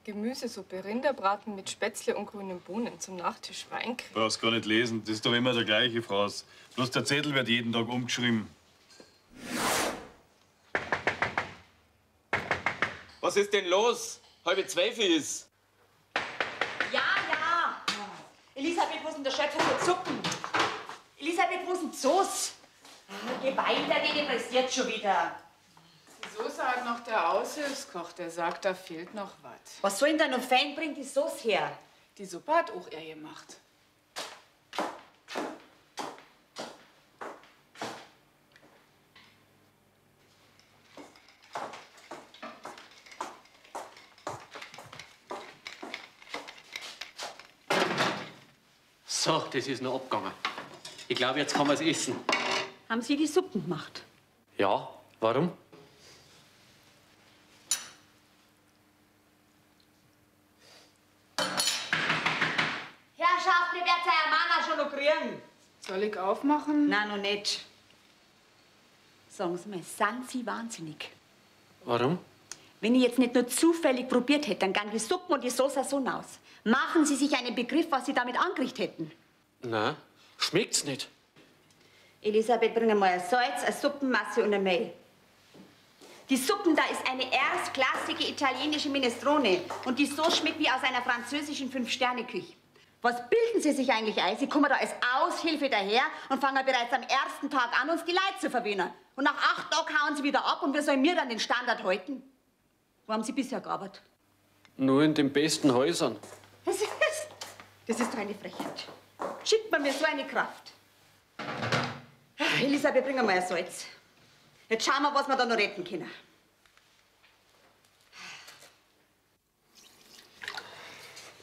Gemüsesuppe, Rinderbraten mit Spätzle und grünen Bohnen, zum Nachtisch Weincreme. Brauchst gar nicht lesen, das ist doch immer der gleiche Fraß. Bloß der Zettel wird jeden Tag umgeschrieben. Was ist denn los? 11:30 ist. Ja, ja. Elisabeth, wo ist denn der Schöpfer für Suppen? Elisabeth, wo ist denn die Soße? Geh weiter, die pressiert schon wieder. Die Soße hat noch der Aushilfskoch, der sagt, da fehlt noch was. Was soll denn da noch fein? Bringt die Soße her? Die Suppe hat auch er gemacht. So, das ist noch abgegangen. Ich glaube, jetzt kann man's essen. Haben Sie die Suppen gemacht? Ja, warum? Herrschaften, ihr werdet euer Mann auch schon noch kriegen. Soll ich aufmachen? Nein, noch nicht. Sagen Sie mal, sind Sie wahnsinnig? Warum? Wenn ich jetzt nicht nur zufällig probiert hätte, dann gingen die Suppen und die Soße so aus. Machen Sie sich einen Begriff, was Sie damit angerichtet hätten. Nein, schmeckt's nicht. Elisabeth, bring mal ein Salz, eine Suppenmasse und ein Mehl. Die Suppen da ist eine erstklassige italienische Minestrone. Und die Soße schmeckt wie aus einer französischen 5-Sterne-Küche. Was bilden Sie sich eigentlich ein? Sie kommen da als Aushilfe daher und fangen bereits am ersten Tag an, uns die Leute zu verwöhnen. Und nach 8 Tagen hauen sie wieder ab und wir sollen mir dann den Standard halten. Wo haben Sie bisher gearbeitet? Nur in den besten Häusern. Das ist doch eine Frechheit. Schickt man mir so eine Kraft. Elisabeth, bring mal ein Salz. Jetzt schauen wir, was wir da noch retten können.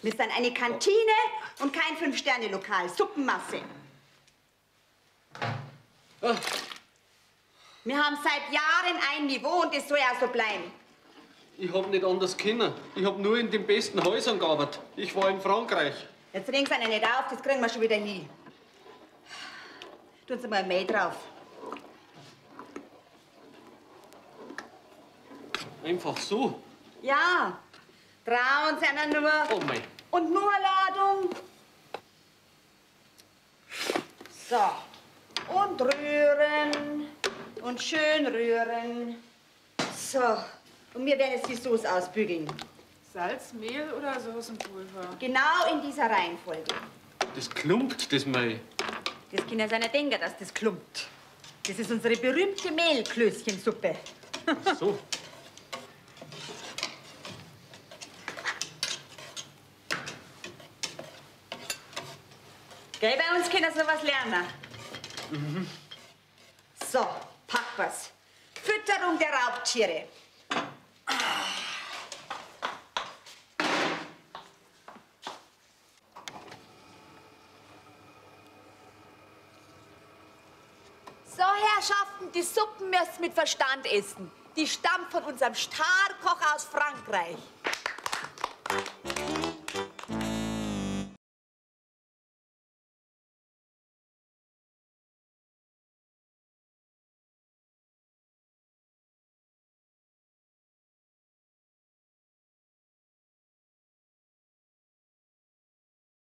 Wir sind eine Kantine und kein 5-Sterne-Lokal. Suppenmasse. Ah. Wir haben seit Jahren ein Niveau und das soll auch so bleiben. Ich hab nicht anders können. Ich hab nur in den besten Häusern gearbeitet. Ich war in Frankreich. Jetzt regen Sie nicht auf, das kriegen wir schon wieder hin. Tun Sie mal ein Mehl drauf. Einfach so? Ja. Trauen Sie einer nur. Oh mei. Und nur eine Ladung. So. Und rühren. Und schön rühren. So. Und wir werden jetzt die Soße ausbügeln. Salz, Mehl oder Soßenpulver? Genau in dieser Reihenfolge. Das klumpt, das Mehl. Das kann ja seiner denken, dass das klumpt. Das ist unsere berühmte Mehlklößchensuppe. Ach so. Gell, bei uns können Sie was lernen. Mhm. So, pack was. Fütterung der Raubtiere. So, Herrschaften, die Suppen müsst mit Verstand essen. Die stammt von unserem Starkoch aus Frankreich.